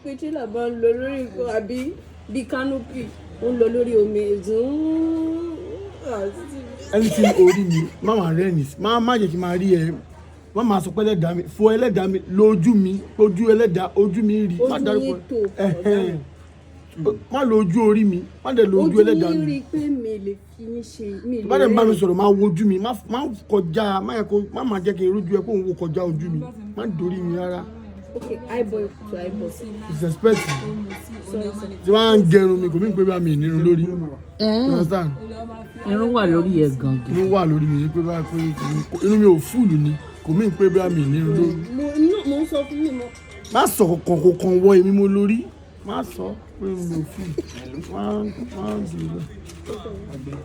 Pé trailer bá ń lọ lórí nǹkan àbí bí canopy ó ń lọ lórí omi zoom. Anything orí mi, má máa rẹ́rìn, má jẹ́ kí n máa rí ẹ, má máa sọ pé ẹlẹ́dàá mi fo, ẹlẹ́dàá mi lójú mi, ojú ẹlẹ́dàá, ojú mi rí, má Ojú dárúkọ. yín tó, ọ̀gá Ẹ̀hẹ́n. Má lo ojú orí mi, má dẹ̀ lo ojú Ojú ẹlẹ́dàá yín mi. rí i pé mi lè fi yín ṣe mi lè Bá dẹ̀ ń bá mi rẹ́rìn. sọ̀rọ̀, máa wojú mi, má kọjá, má yẹ kó má máa jẹ́ kí n rójú ẹ kó n wo kọjá ojú mi, má dorí mi rárá. Ok, eyeball to eyeball. Disrespect. Sorry, sorry. Tí wọ́n á ń gẹrun mi, kò mí pé bá mi nírun lórí. You understand? Irun wà lórí ẹ̀ gan gidi. Irun wà lórí mi ní pé bá pé irun mi ò full ni, kò mí pé bá mi nírun lórí. Mo no, mo ń sọ fún mi mo. Má sọ kankan, kò kàn wọ èmi mo lórí, má sọ pé mi ò full, má dùn bẹ́ẹ̀.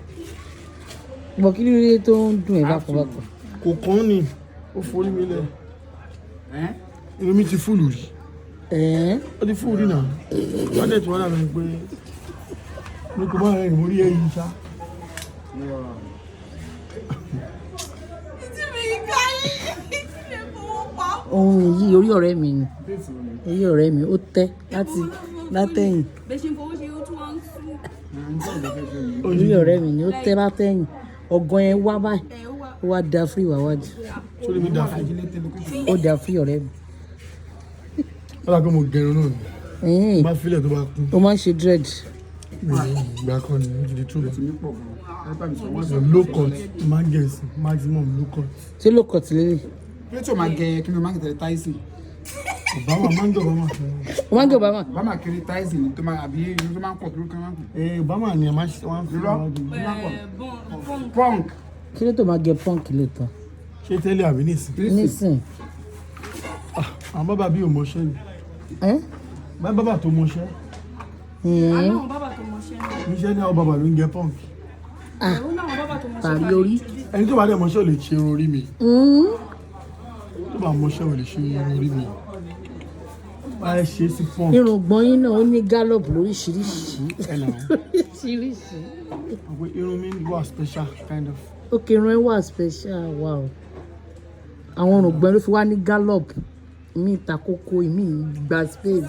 Bọ̀ kí ló dé tó ń dùn ẹ́ bákan bákan? Kò kàn ní, ó forí mi lẹ̀. Irun mi ti full rí. Ẹ̀ẹ́n. Ó ti full rí náà, wọ́n dẹ̀ tí wọ́n dàbí pé mi kò má rẹ̀ mo rí ẹyin ṣá. Tí mi ká yín lè fowó pa. Ohun yìí, orí ọ̀rẹ́ mi ni, orí ọ̀rẹ́ mi ó tẹ́ láti látẹ̀yìn. Bẹ́ẹ̀ ṣe ń fowó ṣe, ó tún wá ń sún. Orí ọ̀rẹ́ mi ni ó tẹ́ látẹ̀yìn, ọ̀gán ẹ wá báyìí. Ẹ̀ ó wá. Ó wá da free wá wájú. Sórí mi dà fún. Ó da free, ọ̀rẹ́ mi. Wọ́n dà pé mo gẹrun náà ni. Ẹ̀ẹ́n. Bá filẹ̀ tó bá kún. Ó máa ń ṣe dread. Mi ò ìgbà kan ní mo ti di túbọ̀ low cut, máa ń gẹ̀ sí maximum low cut. Ṣé low cut lélẹ̀? Kí ló tí o máa gẹ, kí ló máa ń tẹ̀lé Tyson? Obama, máa ń gẹ̀ Obama. Ó máa ń gẹ Obama. Obama kiri Tyson ni tó máa àbí irun tó máa ń pọ̀, kí ló máa ń pọ̀? Ee, Obama ni ẹ máa ń ṣe wọ́n fi Irọ́. wọ́n jù. Tó máa ń pọ̀. Bọ́n. Punk. Kí ló tó máa gẹ punk lóòótọ́? Ṣé tẹ́lẹ̀ àbí nísìn? Nísìn. Àwọn bàbá bí ò mọṣẹ́ ni. Ẹ́. Bá bàbá tó mọṣẹ́. Ẹ̀ẹ́n. Aláwọn bàbá tó mọṣẹ́ náà. Níṣẹ́ ní àwọn bàbá ló ń gẹ punk. Ah. Ó náwọn bàbá tó mọṣẹ́. Tàbí orí. Ẹni tó bá dẹ̀ mọṣẹ́ ò lè ṣe irun orí mi. Tó bá mọṣẹ́ ò lè ṣe irun orí mi, bá ẹ ṣe sí punk. Irùngbọ̀n yín náà, ó ní gallop lóríṣiríṣi. Ẹ nà. Lóríṣiríṣi. Àwọn irun mi wà special kind of. Ok, irun ẹ wà special, wow. Àwọn irùngbọ̀n ló fi wá ní gallop, ìmí ta kókó, ìmí gba space.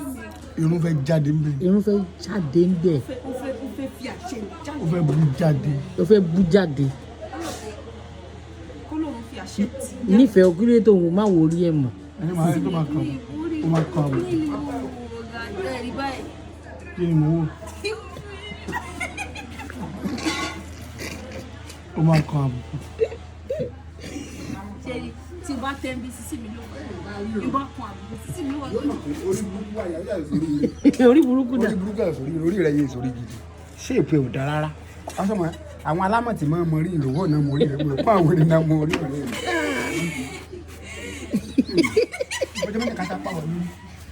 Irun fẹ́ jáde ń bẹ̀. Irun fẹ́ jáde ń bẹ̀. Ó fẹ́ fi àṣẹ jáde. Ó fẹ́ bú jáde. Ó fẹ́ bú jáde. Kó lóun fi àṣẹ tì. Nífẹ̀ẹ́ òkúlé tó ń má wò orí ẹ̀ mọ̀. Ẹni máa tó máa kàn, ó máa kàn àbùkù. Ní ìlú ọ̀gá ẹ̀rí báyìí. Kí ni mò ń wò? Ó máa kàn àbùkù. Ṣe tí o bá tẹ́ ń bí sísí mi ló ìbá kan àbùkù sísí mi wà lójú. Orí burúkú àyà ó yà sórí rẹ. Orí burúkú dà. Orí burúkú àyà sórí rẹ, orí rẹ yé sórí gidi. Ṣé èpè ò dáa rárá? Aṣọ mọ àwọn alámọ̀ tí máa ń mọ rí ìlówó náà, mọ orí rẹ, mo rò pé àwọn ènìyàn mọ orí rẹ. Ọjọ́ mẹ́ta kata pàwọ̀ lórí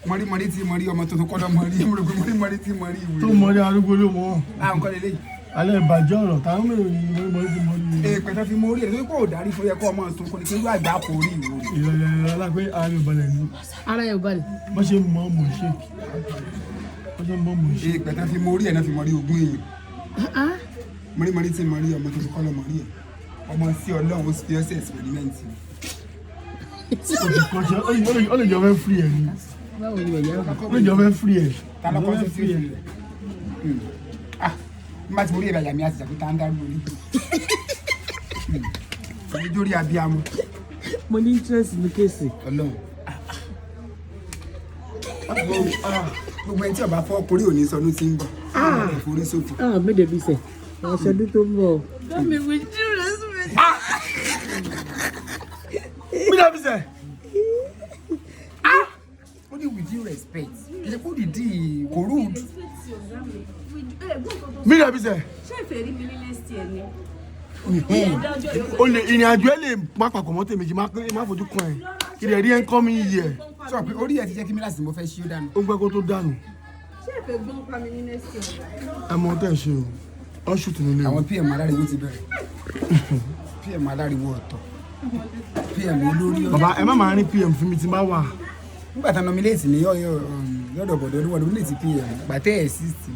mọ̀rí mọ̀rí tí mọ̀rí ọmọ tuntun kọ́dọ̀ mọ̀rí, mo rò pé mọ̀rí mọ̀rí tí mọ̀rí ìwé. Tó mọrí arúgbó ló mọ̀. Àwọn nǹkan lélẹ́yìí. Alẹ́ ìbàjẹ́ ọ̀rọ̀ táwọn mèrò ni mọ̀rí mọ̀rí ti mọ̀rí. Èèpẹ̀ tó fi mọ orí rẹ̀ tó kó darí fún yẹ kó ọmọ sunkún ní kí irú àgbà kò rí ìwò rẹ̀. Ìrọ̀lẹ́ alápẹ́ ààrẹ ìbalẹ̀ ni. Ara ẹ̀ ò balẹ̀. Bó ṣe mọ̀ mọ̀ ṣe, bó ṣe mọ̀ mọ̀ ṣe. Èèpẹ̀ tó fi mọ orí ẹ̀ náà fi mọ rí ogún èèyàn. Mọ̀rí mọ̀rí tí mọ̀rí ọmọ tuntun kọ́ lọ mọ̀rí ẹ̀, ọmọ sí Ọlọ́run, ó fi ọ́sẹ̀ experiment. Ó ti kọ́ṣẹ́, ó lè jọ fẹ́ free ẹ̀ ni. Báwo ni ẹ̀yà? Ó lè jọ fẹ́ free ẹ̀. Ta ló kọ́ sí sí rẹ̀? Ah, n bá ti orí ẹ̀ bàyà mi àti ìjàpé tá ń dárú orí ìjórí abiyamọ. Mo ní interest ní case. Ọlọ́run, gbogbo ẹni tí ọba fọ́ korí òní sọnù tí ń bọ̀ ìforí ṣòfò. Ah, méde bí sẹ̀ àwọn aṣọ tó ń bọ̀. Mi with due respect. Mí dàbí sẹ̀. Ó ní with due respect, kì í ṣe kó dìdí kò rude. Mí dàbí sẹ̀. Ṣé ìfẹ́ rí mi ní next year ni? O lè ìrìn àjò ẹ lè má papọ̀ mọ́ tèmi, kí má fojú kan ẹ̀ kí lè rí ẹ̀ ń kọ́ mi yìí ẹ̀. Sọ pé orí ẹ ti jẹ́ kí mílíọ̀sì mo fẹ́ ṣí ó dànù. Ó ń pẹ́ kó tó dànù. Ṣé ìfẹ́ gbọ́n pa mi ní next year? Ẹ mọ tẹ́ ẹ ṣe o, ọ́ ṣùtù nílé o. Àwọn PM aláriwo ti bẹ̀rẹ̀, PM aláriwo ọ̀tọ̀, PM olórí ọ̀tọ̀. Bàbá, ẹ má máa rí PM fún mi tí n bá wà. Nígbà tá nominate ní lọ́dọ̀ bọ̀dọ̀ olúwa nominate PM gbàtẹ́ ẹ̀ exist.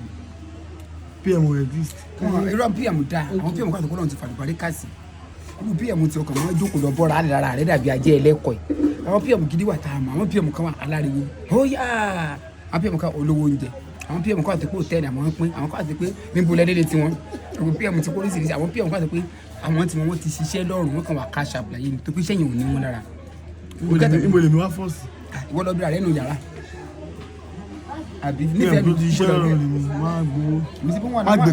PM ò exist. Irọ́, PM dá àwọn PM kan tó kọ́ lọ́n ti fàlùbárí kàsì irú PM tí ọkàn máa jókòó lọ bọ́ra àlè lára rẹ̀ dàbí ajé ẹlẹ́kọ̀ọ́ ẹ̀. Àwọn PM gidi wà tá a mọ̀, àwọn PM kan wà aláriwo ó yá. Àwọn PM kan olówó oúnjẹ, àwọn PM kan àti pé hòtẹ́ẹ̀lì àwọn ń pín, àwọn kan àti pé níbo lẹ́dẹ́dẹ́ tiwọn. Àwọn PM ti kó oríṣiríṣi. Àwọn PM kan àti pé àwọn tí wọ́n ti ṣiṣẹ́ lọ́rùn, wọn kàn wá cash up láyé ni, tó pé sẹ́yìn ò ní wọn lára. Níbo lèmi wá fọ́ọ̀sì? Ìwọ lọ bí ara rẹ nù yàrá àbí PM tó ti ṣiṣẹ́ lọ́rùn lèmi máa gbowó. Mi sí bí wọn Má gbé.